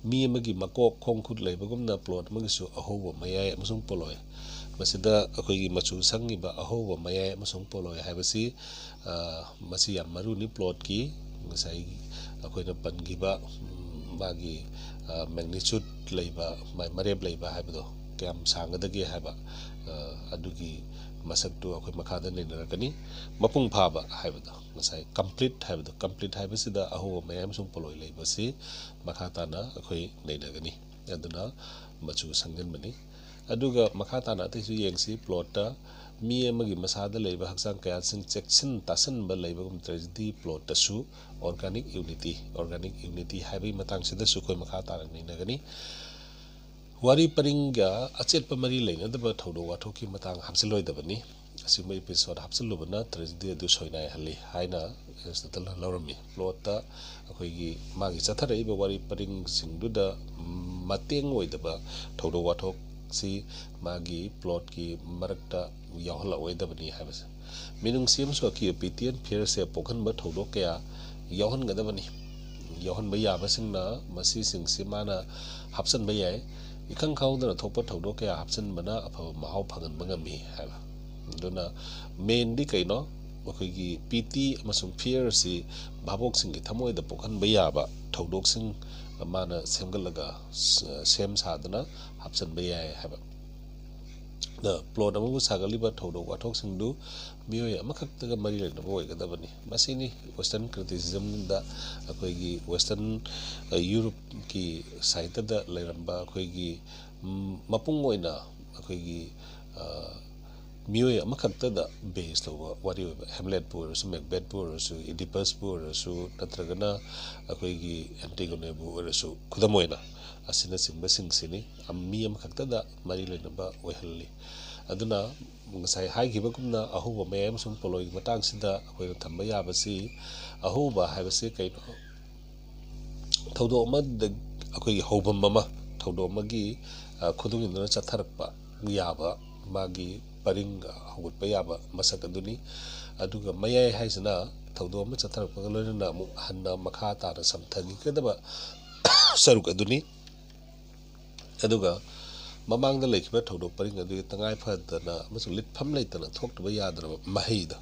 ꯃꯤ ꯑꯃꯒꯤ ꯃꯀꯣꯛ ꯈꯣꯡ ꯈꯨꯠ ꯂꯩꯕꯒꯨꯝꯅ ꯄ꯭ꯂꯣꯠ ꯑꯃꯒꯤꯁꯨ ꯑꯍꯧꯕ, ꯃꯌꯥꯏ ꯑꯃꯁꯨꯡ ꯄꯣꯠꯂꯣꯏ꯫ ꯃꯁꯤꯗ ꯑꯩꯈꯣꯏꯒꯤ ꯃꯆꯨ ꯁꯪꯉꯤꯕ ꯑꯍꯧꯕ, ꯃꯌꯥꯏ ꯑꯃꯁꯨꯡ ꯄꯣꯠꯂꯣꯏ ꯍꯥꯏꯕꯁꯤ, ꯑ, ꯃꯁꯤ ꯌꯥꯝ ꯃꯔꯨꯅꯤ ꯄ꯭ꯂꯣꯠꯀꯤ꯫ ꯉꯁꯥꯏ ꯑꯩꯈꯣꯏꯅ ꯄꯟꯈꯤꯕ, ꯎꯝ, ꯃꯥꯒꯤ, ꯑ, magnitude ꯂꯩꯕ, ꯃꯥꯏ ꯃꯔꯦꯞ ꯂꯩꯕ ꯍꯥꯏꯕꯗꯣ, ꯀꯌꯥꯝ ꯁꯥꯡꯒꯗꯒꯦ ꯍꯥꯏꯕ, ꯑ, ꯑꯗꯨꯒꯤ ꯃꯁꯛꯇꯨ ꯑꯩꯈꯣꯏ ꯃꯈꯥꯗ ꯅꯩꯅꯔꯛꯀꯅꯤ꯫ ꯃꯄꯨꯡ ꯐꯥꯕ ꯍꯥꯏꯕꯗꯣ, ꯉꯁꯥꯏ complete ꯍꯥꯏꯕꯗꯣ, complete ꯍꯥꯏꯕꯁꯤꯗ ꯑꯍꯧꯕ, ꯃꯌꯥꯏ ꯑꯃꯁꯨꯡ ꯄꯣꯠꯂꯣꯏ ꯂꯩꯕꯁꯤ ꯃꯈꯥ ꯇꯥꯅ ꯑꯩꯈꯣꯏ ꯅꯩꯅꯒꯅꯤ꯫ ꯑꯗꯨꯅ ꯃꯆꯨ ꯁꯪꯖꯤꯟꯕꯅꯤ꯫ ꯑꯗꯨꯒ ꯃꯈꯥ ꯇꯥꯅ ꯑꯇꯩꯁꯨ ꯌꯦꯡꯁꯤ꯫ ꯄ꯭ꯂꯣꯠꯇ ꯃꯤ ꯑꯃꯒꯤ ꯃꯁꯥꯗ ꯂꯩꯕ ꯍꯛꯆꯥꯡ ꯀꯌꯥꯠꯁꯤꯡ ꯆꯦꯛꯁꯤꯟ ꯇꯥꯁꯤꯟꯕ ꯂꯩꯕꯒꯨꯝ tragedy ꯄ꯭ꯂꯣꯠꯇꯁꯨ organic unity, organic unity ꯍꯥꯏꯕꯒꯤ ꯃꯇꯥꯡꯁꯤꯗꯁꯨ ꯑꯩꯈꯣꯏ ꯃꯈꯥ ꯇꯥꯅ ꯅꯩꯅꯒꯅꯤ꯫ ꯋꯥꯔꯤ ꯄꯔꯤꯡꯒ ꯑꯆꯦꯠꯄ ꯃꯔꯤ ꯂꯩꯅꯗꯕ ꯊꯧꯗꯣꯛ ꯋꯥꯊꯣꯛꯀꯤ ꯃꯇꯥꯡ ꯍꯥꯞꯆꯤꯜꯂꯣꯏꯗꯕꯅꯤ꯫ ꯑꯁꯤꯒꯨꯝꯕ episode ꯍꯥꯞꯆꯤꯜꯂꯨꯕꯅ ꯇ꯭ꯔꯦꯖꯦꯗꯤ ꯑꯗꯨ ꯁꯣꯏꯅꯥꯏꯍꯜꯂꯤ ꯍꯥꯏꯅ ꯑꯦꯔꯤꯁꯇꯣꯇꯜꯅ ꯂꯧꯔꯝꯃꯤ꯫ ꯄ꯭ꯂꯣꯠꯇ ꯑꯩꯈꯣꯏꯒꯤ ꯃꯥꯒꯤ ꯆꯠꯊꯔꯛꯏꯕ ꯋꯥꯔꯤ ꯄꯔꯤꯡꯁꯤꯡꯗꯨꯗ ꯃꯇꯦꯡ ꯑꯣꯏꯗꯕ ꯊꯧꯗꯣꯛ ꯋꯥꯊꯣꯛꯁꯤ ꯃꯥꯒꯤ ꯄ꯭ꯂꯣꯠꯀꯤ ꯃꯔꯛꯇ ꯌꯥꯎꯍꯜꯂꯛꯑꯣꯏꯗꯕꯅꯤ ꯍꯥꯏꯕꯁꯦ꯫ ꯃꯤꯅꯨꯡꯁꯤ ꯑꯃꯁꯨꯡ ꯑꯀꯤꯕ, pity and fearꯁꯦ ꯄꯣꯛꯍꯟꯕ ꯊꯧꯗꯣꯛ ꯀꯌꯥ ꯌꯥꯎꯍꯟꯒꯗꯕꯅꯤ꯫ ꯌꯥꯎꯍꯟꯕ ꯌꯥꯕꯁꯤꯡꯅ ꯃꯁꯤꯁꯤꯡꯁꯤ ꯃꯥꯅ ꯍꯥꯞꯆꯤꯟꯕ ꯌꯥꯏ꯫ ꯏꯈꯪ ꯈꯪꯍꯧꯗꯅ ꯊꯣꯛꯄ ꯊꯧꯗꯣꯛ ꯀꯌꯥ ꯍꯥꯞꯆꯤꯟꯕꯅ ꯑꯐꯕ ꯃꯍꯥꯎ ꯐꯪꯍꯟꯕ ꯉꯝꯃꯤ ꯍꯥꯏꯕ꯫ ꯑꯗꯨꯅ mainꯗꯤ ꯀꯩꯅꯣ? ꯑꯩꯈꯣꯏꯒꯤ pity ꯑꯃꯁꯨꯡ fearꯁꯤ ꯚꯥꯕꯣꯛꯁꯤꯡꯒꯤ ꯊꯃꯣꯏꯗ ꯄꯣꯛꯍꯟꯕ ꯌꯥꯕ ꯊꯧꯗꯣꯛꯁꯤꯡ ꯃꯥꯅ ꯁꯦꯝꯒꯠꯂꯒ, ꯁꯦꯝ ꯁꯥꯗꯨꯅ ꯍꯥꯞꯆꯤꯟꯕ ꯌꯥꯏ ꯍꯥꯏꯕ꯫ ꯄ꯭ꯂꯣꯠ ꯑꯃꯕꯨ ꯁꯥꯒꯠꯂꯤꯕ ꯊꯧꯗꯣꯛ ꯋꯥꯊꯣꯛꯁꯤꯡꯗꯨ ꯃꯤꯑꯣꯏ ꯑꯃꯈꯛꯇꯒ ꯃꯔꯤ ꯂꯩꯅꯕ ꯑꯣꯏꯒꯗꯕꯅꯤ꯫ ꯃꯁꯤꯅꯤ Western criticismꯗ ꯑꯩꯈꯣꯏꯒꯤ Western, ꯑ, Europeꯀꯤ ꯁꯥꯍꯤꯇ꯭ꯌꯗ ꯂꯩꯔꯝꯕ ꯑꯩꯈꯣꯏꯒꯤ, ꯎꯝ, ꯃꯄꯨꯡ ꯑꯣꯏꯅ ꯑꯩꯈꯣꯏꯒꯤ, ꯑ, ꯃꯤꯑꯣꯏ ꯑꯃꯈꯛꯇꯗ base ꯇꯧꯕ ꯋꯥꯔꯤ ꯑꯣꯏꯕ꯫ ꯍꯦꯝꯂꯦꯠꯄꯨ ꯑꯣꯏꯔꯁꯨ, ꯃꯦꯛꯕꯦꯠꯄꯨ ꯑꯣꯏꯔꯁꯨ, ꯏꯗꯤꯄꯁꯄꯨ ꯑꯣꯏꯔꯁꯨ, ꯅꯠꯇ꯭ꯔꯒꯅ ꯑꯩꯈꯣꯏꯒꯤ ꯑꯦꯟꯇꯤꯒꯣꯅꯦꯕꯨ ꯑꯣꯏꯔꯁꯨ, ꯈꯨꯗꯝ ꯑꯣꯏꯅ ꯑꯁꯤꯅꯆꯤꯡꯕꯁꯤꯡꯁꯤꯅꯤ ꯃꯤ ꯑꯃꯈꯛꯇꯗ ꯃꯔꯤ ꯂꯩꯅꯕ ꯑꯣꯏꯍꯜꯂꯤ꯫ ꯑꯗꯨꯅ ꯉꯁꯥꯏ ꯍꯥꯏꯈꯤꯕꯒꯨꯝꯅ ꯑꯍꯧꯕ, ꯃꯌꯥꯏ ꯑꯃꯁꯨꯡ ꯄꯣꯠꯂꯣꯏꯒꯤ ꯃꯇꯥꯡꯁꯤꯗ ꯑꯩꯈꯣꯏꯅ ꯊꯝꯕ ꯌꯥꯕꯁꯤ, ꯑꯍꯧꯕ ꯍꯥꯏꯕꯁꯤ ꯀꯩꯅꯣ? ꯊꯧꯗꯣꯛ ꯑꯃꯗ ꯑꯩꯈꯣꯏꯒꯤ ꯍꯧꯐꯝ ꯑꯃ, ꯊꯧꯗꯣꯛ ꯑꯃꯒꯤ, ꯑ, ꯈꯨꯗꯣꯡ ꯏꯟꯗꯨꯅ ꯆꯠꯊꯔꯛꯄ ꯌꯥꯕ, ꯃꯥꯒꯤ ꯄꯔꯤꯡ ꯍꯧꯒꯠꯄ ꯌꯥꯕ ꯃꯁꯛ ꯑꯗꯨꯅꯤ꯫ ꯑꯗꯨꯒ ꯃꯌꯥꯏ ꯍꯥꯏꯁꯤꯅ ꯊꯧꯗꯣꯛ ꯑꯃ ꯆꯠꯊꯔꯛꯄꯒ ꯂꯣꯏꯅꯅ ꯑꯃꯨꯛ ꯍꯟꯅ ꯃꯈꯥ ꯇꯥꯅ ꯁꯝꯊꯈꯤꯒꯗꯕ ꯁꯔꯨꯛ ꯑꯗꯨꯅꯤ꯫ ꯑꯗꯨꯒ ꯃꯃꯥꯡꯗ ꯂꯩꯈꯤꯕ ꯊꯧꯗꯣꯛ ꯄꯔꯤꯡ ꯑꯗꯨꯒꯤ ꯇꯉꯥꯏ ꯐꯗꯅ ꯑꯃꯁꯨꯡ ꯂꯤꯠꯐꯝ ꯂꯩꯇꯅ ꯊꯣꯛꯇꯕ ꯌꯥꯗ꯭ꯔꯕ ꯃꯍꯩꯗꯣ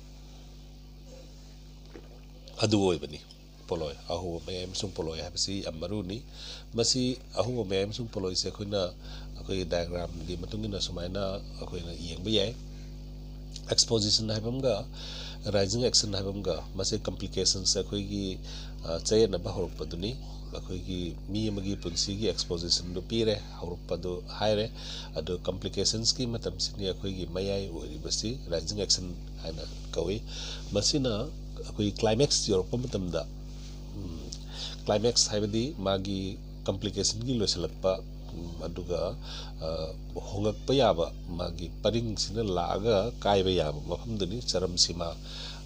ꯑꯗꯨ ꯑꯣꯏꯕꯅꯤ꯫ ꯄꯣꯠꯂꯣꯏ, ꯑꯍꯧꯕ, ꯃꯌꯥꯏ ꯑꯃꯁꯨꯡ ꯄꯣꯠꯂꯣꯏ ꯍꯥꯏꯕꯁꯤ ꯌꯥꯝ ꯃꯔꯨꯅꯤ꯫ ꯃꯁꯤ ꯑꯍꯧꯕ, ꯃꯌꯥꯏ ꯑꯃꯁꯨꯡ ꯄꯣꯠꯂꯣꯏꯁꯦ ꯑꯩꯈꯣꯏꯅ, ꯑꯩꯈꯣꯏꯒꯤ diagramꯒꯤ ꯃꯇꯨꯡ ꯏꯟꯅ ꯁꯨꯃꯥꯏꯅ ꯑꯩꯈꯣꯏꯅ ꯌꯦꯡꯕ ꯌꯥꯏ꯫ Exposition ꯍꯥꯏꯕ ꯑꯃꯒ rising action ꯍꯥꯏꯕ ꯑꯃꯒ, ꯃꯁꯤ complications ꯑꯩꯈꯣꯏꯒꯤ, ꯑ, ꯆꯌꯦꯠꯅꯕ ꯍꯧꯔꯛꯄꯗꯨꯅꯤ꯫ ꯑꯩꯈꯣꯏꯒꯤ ꯃꯤ ꯑꯃꯒꯤ ꯄꯨꯟꯁꯤꯒꯤ expositionꯗꯨ ꯄꯤꯔꯦ, ꯍꯧꯔꯛꯄꯗꯨ ꯍꯥꯏꯔꯦ꯫ ꯑꯗꯨ complicationsꯀꯤ ꯃꯇꯝꯁꯤꯅꯤ ꯑꯩꯈꯣꯏꯒꯤ ꯃꯌꯥꯏ ꯑꯣꯏꯔꯤꯕꯁꯤ rising action ꯍꯥꯏꯅ ꯀꯧꯏ꯫ ꯃꯁꯤꯅ ꯑꯩꯈꯣꯏꯒꯤ climax ꯌꯧꯔꯛꯄ ꯃꯇꯝꯗ, ꯎꯝ, climax ꯍꯥꯏꯕꯗꯤ ꯃꯥꯒꯤ complicationꯒꯤ ꯂꯣꯏꯁꯤꯜꯂꯛꯄ, ꯎꯝ, ꯑꯗꯨꯒ, ꯑ, ꯍꯣꯡꯉꯛꯄ ꯌꯥꯕ, ꯃꯥꯒꯤ ꯄꯔꯤꯡꯁꯤꯅ ꯂꯥꯛꯑꯒ ꯀꯥꯏꯕ ꯌꯥꯕ ꯃꯐꯝꯗꯨꯅꯤ, ꯆꯔꯝ ꯁꯤꯃꯥ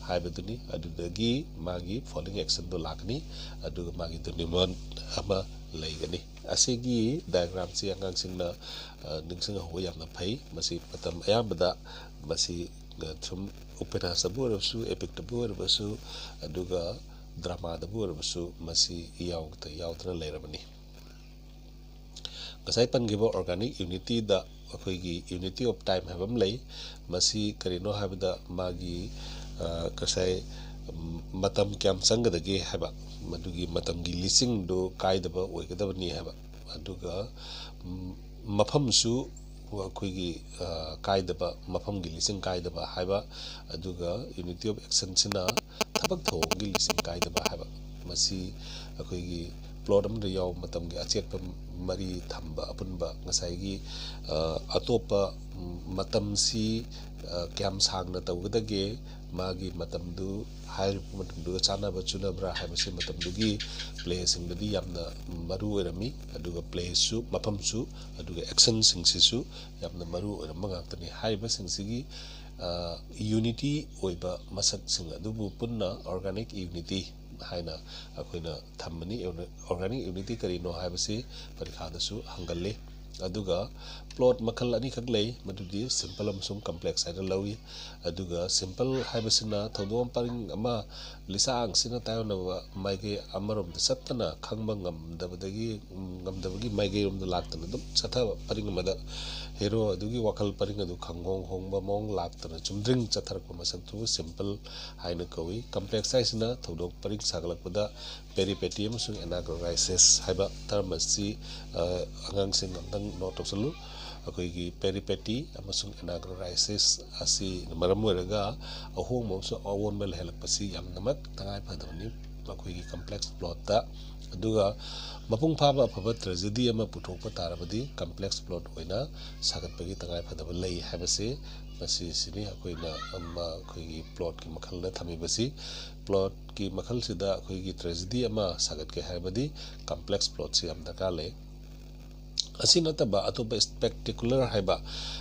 ꯍꯥꯏꯕꯗꯨꯅꯤ꯫ ꯑꯗꯨꯗꯒꯤ ꯃꯥꯒꯤ falling actionꯗꯣ ꯂꯥꯛꯀꯅꯤ, ꯑꯗꯨꯒ ꯃꯥꯒꯤ denouement ꯑꯃ ꯂꯩꯒꯅꯤ꯫ ꯑꯁꯤꯒꯤ diagramꯁꯤ ꯑꯉꯥꯡꯁꯤꯡꯅ, ꯑ, ꯅꯤꯡꯁꯤꯡꯍꯧꯕ ꯌꯥꯝꯅ ꯐꯩ꯫ ꯃꯁꯤ ꯃꯇꯝ ꯑꯌꯥꯝꯕꯗ ꯃꯁꯤ, ꯑ, ꯁꯨꯝ ꯎꯄꯟꯌꯥꯁꯇꯕꯨ ꯑꯣꯏꯔꯕꯁꯨ, epicꯇꯕꯨ ꯑꯣꯏꯔꯕꯁꯨ, ꯑꯗꯨꯒ dramaꯗꯕꯨ ꯑꯣꯏꯔꯕꯁꯨ ꯃꯁꯤ ꯌꯥꯎꯗ-, ꯌꯥꯎꯗꯅ ꯂꯩꯔꯕꯅꯤ꯫ ꯉꯁꯥꯏ ꯄꯟꯈꯤꯕ organic unityꯗ ꯑꯩꯈꯣꯏꯒꯤ unity of time ꯍꯥꯏꯕ ꯑꯃ ꯂꯩ꯫ ꯃꯁꯤ ꯀꯔꯤꯅꯣ ꯍꯥꯏꯕꯗ ꯃꯥꯒꯤ, ꯑ, ꯉꯁꯥꯏ, ꯎꯝ, ꯃꯇꯝ ꯀꯌꯥꯝ ꯆꯪꯒꯗꯒꯦ ꯍꯥꯏꯕ, ꯃꯗꯨꯒꯤ ꯃꯇꯝꯒꯤ ꯂꯤꯁꯤꯡꯗꯨ ꯀꯥꯏꯗꯕ ꯑꯣꯏꯒꯗꯕꯅꯤ ꯍꯥꯏꯕ, ꯑꯗꯨꯒ, ꯎꯝ, ꯃꯐꯝꯁꯨ ꯑꯩꯈꯣꯏꯒꯤ, ꯑ, ꯀꯥꯏꯗꯕ, ꯃꯐꯝꯒꯤ ꯂꯤꯁꯤꯡ ꯀꯥꯏꯗꯕ ꯍꯥꯏꯕ, ꯑꯗꯨꯒ unity of actionꯁꯤꯅ ꯊꯕꯛ ꯊꯧꯑꯣꯡꯒꯤ ꯂꯤꯁꯤꯡ ꯀꯥꯏꯗꯕ ꯍꯥꯏꯕ꯫ ꯃꯁꯤ ꯑꯩꯈꯣꯏꯒꯤ ꯄ꯭ꯂꯣꯠ ꯑꯃꯗ ꯌꯥꯎꯕ ꯃꯇꯝꯒꯤ ꯑꯆꯦꯠꯄ ꯃꯔꯤ ꯊꯝꯕ, ꯑꯄꯨꯟꯕ ꯉꯁꯥꯏꯒꯤ, ꯑ, ꯑꯇꯣꯞꯄ, ꯎꯝ, ꯃꯇꯝꯁꯤ, ꯑ, ꯀꯌꯥꯝ ꯁꯥꯡꯅ ꯇꯧꯒꯗꯒꯦ, ꯃꯥꯒꯤ ꯃꯇꯝꯗꯨ, ꯍꯥꯏꯔꯤꯕ ꯃꯇꯝꯗꯨꯒ ꯆꯥꯟꯅꯕ ꯆꯨꯅꯕ꯭ꯔꯥ ꯍꯥꯏꯕꯁꯤ ꯃꯇꯝꯗꯨꯒꯤ ꯄ꯭ꯂꯦꯁꯤꯡꯗꯗꯤ ꯌꯥꯝꯅ ꯃꯔꯨ ꯑꯣꯏꯔꯝꯃꯤ꯫ ꯑꯗꯨꯒ ꯄ꯭ꯂꯦꯁꯨ, ꯃꯐꯝꯁꯨ, ꯑꯗꯨꯒ ꯑꯦꯛꯁꯟꯁꯤꯡꯁꯤꯁꯨ ꯌꯥꯝꯅ ꯃꯔꯨ ꯑꯣꯏꯔꯝꯕ ꯉꯥꯛꯇꯅꯤ꯫ ꯍꯥꯏꯔꯤꯕꯁꯤꯡꯁꯤꯒꯤ, ꯑ, ꯌꯨꯅꯤꯇꯤ ꯑꯣꯏꯕ ꯃꯁꯛꯁꯤꯡ ꯑꯗꯨꯕꯨ ꯄꯨꯟꯅ ꯑꯣꯔꯒꯥꯅꯤꯛ ꯌꯨꯅꯤꯇꯤ ꯍꯥꯏꯅ ꯑꯩꯈꯣꯏꯅ ꯊꯝꯕꯅꯤ꯫ ꯑꯣꯔꯒꯥꯅꯤꯛ ꯌꯨꯅꯤꯇꯤ ꯀꯔꯤꯅꯣ ꯍꯥꯏꯕꯁꯤ ꯄꯔꯤꯈꯥꯗꯁꯨ ꯍꯪꯒꯜꯂꯤ꯫ ꯑꯗꯨꯒ ꯄ꯭ꯂꯣꯠ ꯃꯈꯜ ꯑꯅꯤꯈꯛ ꯂꯩ, ꯃꯗꯨꯗꯤ ꯁꯤꯝꯄꯜ ꯑꯃꯁꯨꯡ ꯀꯝꯄ꯭ꯂꯦꯛꯁ ꯍꯥꯏꯅ ꯂꯧꯏ꯫ ꯑꯗꯨꯒ ꯁꯤꯝꯄꯜ ꯍꯥꯏꯕꯁꯤꯅ ꯊꯧꯗꯣꯛ ꯄꯔꯤꯡ ꯑꯃ ꯂꯤꯆꯥꯡꯁꯤꯅ ꯇꯥꯏꯑꯣꯟꯅꯕ ꯃꯥꯏꯀꯩ ꯑꯃꯔꯣꯝꯗ ꯆꯠꯇꯅ ꯈꯪꯕ ꯉꯝꯗꯕꯗꯒꯤ, ꯉꯝꯗꯕꯒꯤ ꯃꯥꯏꯀꯩꯔꯣꯝꯗ ꯂꯥꯛꯇꯅ ꯑꯗꯨꯝ ꯆꯠꯊꯕ ꯄꯔꯤꯡ ꯑꯃꯗ ꯍꯦꯔꯣ ꯑꯗꯨꯒꯤ ꯋꯥꯈꯜ ꯄꯔꯤꯡ ꯑꯗꯨ ꯈꯪꯍꯣꯡ ꯍꯣꯡꯕ ꯃꯑꯣꯡ ꯂꯥꯛꯇꯅ ꯆꯨꯝꯗ꯭ꯔꯤꯡ ꯆꯠꯊꯔꯛꯄ ꯃꯁꯛꯇꯨꯕꯨ ꯁꯤꯝꯄꯜ ꯍꯥꯏꯅ ꯀꯧꯏ꯫ ꯀꯝꯄ꯭ꯂꯦꯛꯁ ꯍꯥꯏꯁꯤꯅ ꯊꯧꯗꯣꯛ ꯄꯔꯤꯡ ꯁꯥꯒꯠꯂꯛꯄꯗ ꯄꯦꯔꯤꯄꯦꯇꯤ ꯑꯃꯁꯨꯡ ꯑꯦꯅꯥꯒ꯭ꯔꯣꯔꯥꯏꯁꯤꯁ ꯍꯥꯏꯕ ꯇꯔꯝ ꯑꯁꯤ, ꯑ, ꯑꯉꯥꯡꯁꯤꯡ ꯑꯝꯇꯪ ꯅꯣꯠ ꯇꯧꯁꯜꯂꯨ꯫ ꯑꯩꯈꯣꯏꯒꯤ ꯄꯦꯔꯤꯄꯦꯇꯤ ꯑꯃꯁꯨꯡ ꯑꯦꯅꯥꯒ꯭ꯔꯣꯔꯥꯏꯁꯤꯁ ꯑꯁꯤꯅ ꯃꯔꯝ ꯑꯣꯏꯔꯒ ꯑꯍꯣꯡꯕ ꯑꯃꯁꯨꯡ ꯑꯑꯣꯟꯕ ꯂꯩꯍꯜꯂꯛꯄꯁꯤ ꯌꯥꯝꯅꯃꯛ ꯇꯉꯥꯏ ꯐꯗꯕꯅꯤ ꯃꯈꯣꯏꯒꯤ ꯀꯝꯄ꯭ꯂꯦꯛꯁ ꯄ꯭ꯂꯣꯠꯇ꯫ ꯑꯗꯨꯒ ꯃꯄꯨꯡ ꯐꯥꯕ ꯑꯐꯕ ꯇ꯭ꯔꯦꯖꯦꯗꯤ ꯑꯃ ꯄꯨꯊꯣꯛꯄ ꯇꯥꯔꯕꯗꯤ ꯀꯝꯄ꯭ꯂꯦꯛꯁ ꯄ꯭ꯂꯣꯠ ꯑꯣꯏꯅ ꯁꯥꯒꯠꯄꯒꯤ ꯇꯉꯥꯏ ꯐꯗꯕ ꯂꯩ ꯍꯥꯏꯕꯁꯤ ꯃꯁꯤꯁꯤꯅꯤ ꯑꯩꯈꯣꯏꯅ, ꯑꯃ, ꯑꯩꯈꯣꯏꯒꯤ ꯄ꯭ꯂꯣꯠꯀꯤ ꯃꯈꯜꯗ ꯊꯝꯃꯤꯕꯁꯤ꯫ ꯄ꯭ꯂꯣꯠꯀꯤ ꯃꯈꯜꯁꯤꯗ ꯑꯩꯈꯣꯏꯒꯤ ꯇ꯭ꯔꯦꯖꯦꯗꯤ ꯑꯃ ꯁꯥꯒꯠꯀꯦ ꯍꯥꯏꯔꯕꯗꯤ ꯀꯝꯄ꯭ꯂꯦꯛꯁ ꯄ꯭ꯂꯣꯠꯁꯤ ꯌꯥꯝ ꯗꯔꯀꯥꯔ ꯂꯩ꯫ ꯑꯁꯤ ꯅꯠꯇꯕ ꯑꯇꯣꯞꯄ ꯏꯁꯄꯦꯛꯇꯦꯀꯨꯂꯔ ꯍꯥꯏꯕ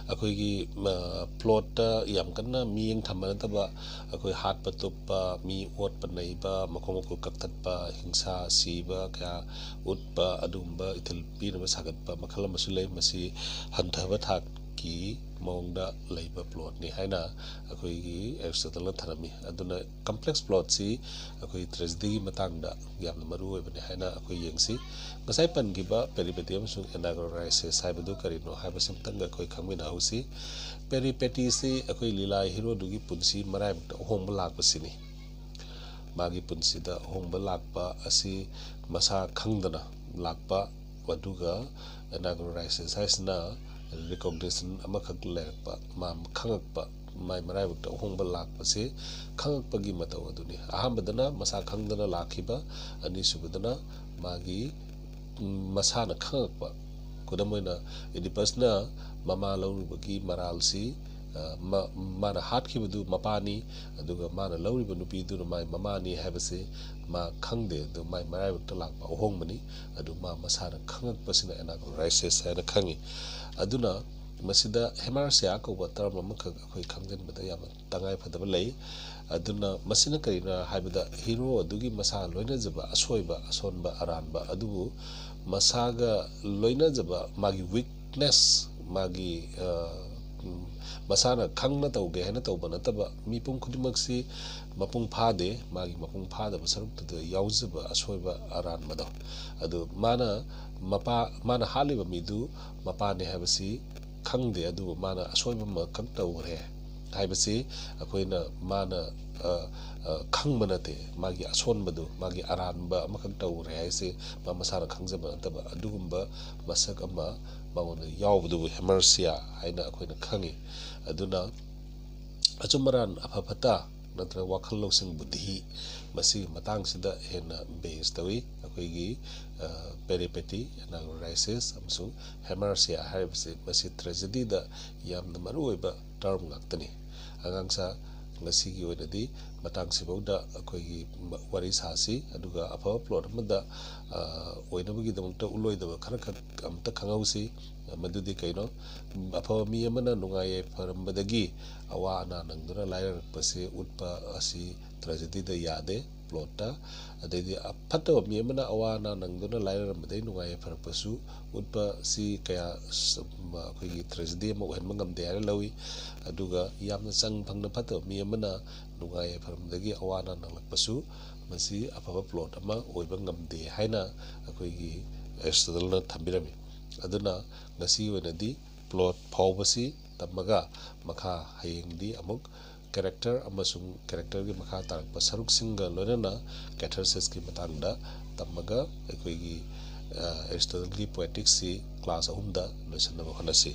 ꯑꯩꯈꯣꯏꯒꯤ, ꯑ, ꯄ꯭ꯂꯣꯠꯇ ꯌꯥꯝ ꯀꯟꯅ ꯃꯤꯠꯌꯦꯡ ꯊꯝꯕ ꯅꯠꯇꯕ ꯑꯩꯈꯣꯏ ꯍꯥꯠꯄ ꯇꯨꯞꯄ, ꯃꯤ ꯑꯣꯠꯄ ꯅꯩꯕ, ꯃꯈꯣꯡ ꯃꯈꯨꯠ ꯀꯛꯊꯠꯄ, ꯍꯤꯡꯁꯥ ꯁꯤꯕ ꯀꯌꯥ ꯎꯠꯄ, ꯑꯗꯨꯒꯨꯝꯕ ꯏꯊꯤꯜ ꯄꯤꯅꯕ ꯁꯥꯒꯠꯄ ꯃꯈꯜ ꯑꯃꯁꯨ ꯂꯩ꯫ ꯃꯁꯤ ꯍꯟꯊꯕ ꯊꯥꯛꯀꯤ ꯃꯑꯣꯡꯗ ꯂꯩꯕ ꯄ꯭ꯂꯣꯠꯅꯤ ꯍꯥꯏꯅ ꯑꯩꯈꯣꯏꯒꯤ ꯑꯦꯔꯤꯁꯇꯣꯇꯜꯅ ꯊꯝꯂꯝꯃꯤ꯫ ꯑꯗꯨꯅ ꯀꯝꯄ꯭ꯂꯦꯛꯁ ꯄ꯭ꯂꯣꯠꯁꯤ ꯑꯩꯈꯣꯏ ꯇ꯭ꯔꯦꯖꯦꯗꯤꯒꯤ ꯃꯇꯥꯡꯗ ꯌꯥꯝꯅ ꯃꯔꯨ ꯑꯣꯏꯕꯅꯤ ꯍꯥꯏꯅ ꯑꯩꯈꯣꯏ ꯌꯦꯡꯁꯤ꯫ ꯉꯁꯥꯏ ꯄꯟꯈꯤꯕ ꯄꯦꯔꯤꯄꯦꯇꯤ ꯑꯃꯁꯨꯡ ꯑꯦꯅꯥꯒ꯭ꯔꯣꯔꯥꯏꯁꯤꯁ ꯍꯥꯏꯕꯗꯨ ꯀꯔꯤꯅꯣ ꯍꯥꯏꯕꯁꯤ ꯑꯃꯇꯪꯒ ꯑꯩꯈꯣꯏ ꯈꯪꯃꯤꯟꯅꯍꯧꯁꯤ꯫ ꯄꯦꯔꯤꯄꯦꯇꯤꯁꯤ ꯑꯩꯈꯣꯏ ꯂꯤꯂꯥ ꯍꯤꯔꯣꯗꯨꯒꯤ ꯄꯨꯟꯁꯤ ꯃꯔꯥꯏꯕꯛꯇ ꯑꯍꯣꯡꯕ ꯂꯥꯛꯄꯁꯤꯅꯤ꯫ ꯃꯥꯒꯤ ꯄꯨꯟꯁꯤꯗ ꯑꯍꯣꯡꯕ ꯂꯥꯛꯄ ꯑꯁꯤ ꯃꯁꯥ ꯈꯪꯗꯅ ꯂꯥꯛꯄ, ꯑꯗꯨꯒ ꯑꯦꯅꯥꯒ꯭ꯔꯣꯔꯥꯏꯁꯤꯁ ꯍꯥꯏꯁꯤꯅ ꯔꯤꯀꯣꯛꯅꯤꯁꯟ ꯑꯃꯈꯛ ꯂꯩꯔꯛꯄ, ꯃꯥ ꯈꯪꯉꯛꯄ, ꯃꯥꯏ ꯃꯔꯥꯏꯕꯛꯇ ꯑꯍꯣꯡꯕ ꯂꯥꯛꯄꯁꯤ ꯈꯪꯉꯛꯄꯒꯤ ꯃꯇꯧ ꯑꯗꯨꯅꯤ꯫ ꯑꯍꯥꯟꯕꯗꯅ ꯃꯁꯥ ꯈꯪꯗꯅ ꯂꯥꯛꯈꯤꯕ, ꯑꯅꯤꯁꯨꯕꯗꯅ ꯃꯥꯒꯤ, ꯎꯝ, ꯃꯁꯥꯅ ꯈꯪꯉꯛꯄ, ꯈꯨꯗꯝ ꯑꯣꯏꯅ, ꯏꯗꯤꯄꯁꯅ ꯃꯃꯥ ꯂꯧꯔꯨꯕꯒꯤ ꯃꯔꯥꯜꯁꯤ, ꯑ, ꯃ-, ꯃꯥꯅ ꯍꯥꯠꯈꯤꯕꯗꯨ ꯃꯄꯥꯅꯤ, ꯑꯗꯨꯒ ꯃꯥꯅ ꯂꯧꯔꯤꯕ ꯅꯨꯄꯤꯗꯨꯅ ꯃꯥꯏ ꯃꯃꯥꯅꯤ ꯍꯥꯏꯕꯁꯤ ꯃꯥ ꯈꯪꯗꯦ꯫ ꯑꯗꯨ ꯃꯥꯏ ꯃꯔꯥꯏꯕꯛꯇ ꯂꯥꯛꯄ ꯑꯍꯣꯡꯕꯅꯤ꯫ ꯑꯗꯨ ꯃꯥ ꯃꯁꯥꯅ ꯈꯪꯉꯛꯄꯁꯤꯅ anagorasis ꯍꯥꯏꯅ ꯈꯪꯉꯤ꯫ ꯑꯗꯨꯅ ꯃꯁꯤꯗ hamartia ꯀꯧꯕ term ꯑꯃꯈꯛ ꯑꯩꯈꯣꯏ ꯈꯪꯖꯤꯟꯕꯗ ꯌꯥꯝꯅ ꯇꯉꯥꯏ ꯐꯗꯕ ꯂꯩ꯫ ꯑꯗꯨꯅ ꯃꯁꯤꯅ ꯀꯔꯤꯅꯣ ꯍꯥꯏꯕꯗ, hero ꯑꯗꯨꯒꯤ ꯃꯁꯥ ꯂꯣꯏꯅꯖꯕ ꯑꯁꯣꯏꯕ, ꯑꯁꯣꯟꯕ, ꯑꯔꯥꯟꯕ ꯑꯗꯨꯕꯨ ꯃꯁꯥꯒ ꯂꯣꯏꯅꯖꯕ, ꯃꯥꯒꯤ weakness, ꯃꯥꯒꯤ, ꯑ, ꯎꯝ, ꯃꯁꯥꯅ ꯈꯪꯅ ꯇꯧꯒꯦ ꯍꯥꯏꯅ ꯇꯧꯕ ꯅꯠꯇꯕ, ꯃꯤꯄꯨꯝ ꯈꯨꯗꯤꯡꯃꯛꯁꯤ ꯃꯄꯨꯡ ꯐꯥꯗꯦ, ꯃꯥꯒꯤ ꯃꯄꯨꯡ ꯐꯥꯗꯕ ꯁꯔꯨꯛꯇꯨꯗ ꯌꯥꯎꯖꯕ ꯑꯁꯣꯏꯕ ꯑꯔꯥꯟꯕꯗꯣ꯫ ꯑꯗꯨ ꯃꯥꯅ ꯃꯄꯥ, ꯃꯥꯅ ꯍꯥꯠꯂꯤꯕ ꯃꯤꯗꯨ ꯃꯄꯥꯅꯤ ꯍꯥꯏꯕꯁꯤ ꯈꯪꯗꯦ, ꯑꯗꯨꯕꯨ ꯃꯥꯅ ꯑꯁꯣꯏꯕ ꯑꯃꯈꯛ ꯇꯧꯈ꯭ꯔꯦ ꯍꯥꯏꯕꯁꯤ ꯑꯩꯈꯣꯏꯅ, ꯃꯥꯅ, ꯑ, ꯑ, ꯈꯪꯕ ꯅꯠꯇꯦ꯫ ꯃꯥꯒꯤ ꯑꯁꯣꯟꯕꯗꯨ, ꯃꯥꯒꯤ ꯑꯔꯥꯟꯕ ꯑꯃꯈꯛ ꯇꯧꯈ꯭ꯔꯦ ꯍꯥꯏꯁꯦ ꯃꯥ ꯃꯁꯥꯅ ꯈꯪꯖꯕ ꯅꯠꯇꯕ, ꯑꯗꯨꯒꯨꯝꯕ ꯃꯁꯛ ꯑꯃ ꯃꯉꯣꯟꯗ ꯌꯥꯎꯕꯗꯨꯕꯨ hamartia ꯍꯥꯏꯅ ꯑꯩꯈꯣꯏꯅ ꯈꯪꯉꯤ꯫ ꯑꯗꯨꯅ ꯑꯆꯨꯝ ꯑꯔꯥꯟ, ꯑꯐ ꯐꯠꯇ ꯅꯠꯇ꯭ꯔꯒ ꯋꯥꯈꯜ ꯂꯧꯁꯤꯡ, ꯕꯨꯙꯤ, ꯃꯁꯤꯒꯤ ꯃꯇꯥꯡꯁꯤꯗ ꯍꯦꯟꯅ base ꯇꯧꯏ꯫ ꯑꯩꯈꯣꯏꯒꯤ, ꯑ, peripety, anagorasis ꯑꯃꯁꯨꯡ hamartia ꯍꯥꯏꯔꯤꯕꯁꯤ ꯃꯁꯤ tragedyꯗ ꯌꯥꯝꯅ ꯃꯔꯨꯑꯣꯏꯕ term ꯉꯥꯛꯇꯅꯤ꯫ ꯑꯉꯥꯡꯁꯥ, ꯉꯁꯤꯒꯤ ꯑꯣꯏꯅꯗꯤ ꯃꯇꯥꯡꯁꯤꯐꯧꯗ ꯑꯩꯈꯣꯏꯒꯤ ꯋꯥꯔꯤ ꯁꯥꯁꯤ, ꯑꯗꯨꯒ ꯑꯐꯕ plot ꯑꯃꯗ, ꯑ, ꯑꯣꯏꯅꯕꯒꯤꯗꯃꯛꯇ ꯎꯠꯂꯣꯏꯗꯕ ꯈꯔꯈꯛ ꯑꯝꯇ ꯈꯪꯍꯧꯁꯤ꯫ ꯃꯗꯨꯗꯤ ꯀꯩꯅꯣ? ꯑꯐꯕ ꯃꯤ ꯑꯃꯅ ꯅꯨꯡꯉꯥꯏ ꯌꯥꯏꯐꯔꯝꯕꯗꯒꯤ ꯑꯋꯥ ꯑꯅꯥ ꯅꯪꯗꯨꯅ ꯂꯥꯏꯔꯔꯛꯄꯁꯤ ꯎꯠꯄ ꯑꯁꯤ tragedyꯗ ꯌꯥꯗꯦ, plotꯇ꯫ ꯑꯗꯩꯗꯤ ꯐꯠꯇꯕ ꯃꯤ ꯑꯃꯅ ꯑꯋꯥ ꯑꯅꯥ ꯅꯪꯗꯨꯅ ꯂꯥꯏꯔꯔꯝꯕꯗꯒꯤ ꯅꯨꯡꯉꯥꯏ ꯌꯥꯏꯐꯔꯛꯄꯁꯨ ꯎꯠꯄ ꯁꯤ ꯀꯌꯥ ꯁ-, ꯑꯩꯈꯣꯏꯒꯤ tragedy ꯑꯃ ꯑꯣꯏꯍꯟꯕ ꯉꯝꯗꯦ ꯍꯥꯏꯅ ꯂꯧꯏ꯫ ꯑꯗꯨꯒ ꯌꯥꯝꯅ ꯆꯪ ꯐꯪꯅ ꯐꯠꯇꯕ ꯃꯤ ꯑꯃꯅ ꯅꯨꯡꯉꯥꯏ ꯌꯥꯏꯐꯔꯝꯕꯗꯒꯤ ꯑꯋꯥ ꯑꯅꯥ ꯅꯪꯂꯛꯄꯁꯨ ꯃꯁꯤ ꯑꯐꯕ plot ꯑꯃ ꯑꯣꯏꯕ ꯉꯝꯗꯦ ꯍꯥꯏꯅ ꯑꯩꯈꯣꯏꯒꯤ ꯑꯦꯔꯤꯁꯇꯣꯇꯜꯅ ꯊꯝꯕꯤꯔꯝꯃꯤ꯫ ꯑꯗꯨꯅ ꯉꯁꯤꯒꯤ ꯑꯣꯏꯅꯗꯤ plot ꯐꯥꯎꯕꯁꯤ ꯇꯝꯃꯒ, ꯃꯈꯥ ꯍꯌꯦꯡꯗꯤ ꯑꯃꯨꯛ character ꯑꯃꯁꯨꯡ characterꯒꯤ ꯃꯈꯥ ꯇꯥꯔꯛꯄ ꯁꯔꯨꯛꯁꯤꯡꯒ ꯂꯣꯏꯅꯅ cathasisꯀꯤ ꯃꯇꯥꯡꯗ ꯇꯝꯃꯒ ꯑꯩꯈꯣꯏꯒꯤ, ꯑ, ꯑꯦꯔꯤꯁꯇꯣꯇꯜꯒꯤ poeticsꯁꯤ class ꯑꯍꯨꯝꯗ ꯂꯣꯏꯁꯤꯟꯅꯕ ꯍꯣꯠꯅꯁꯤ꯫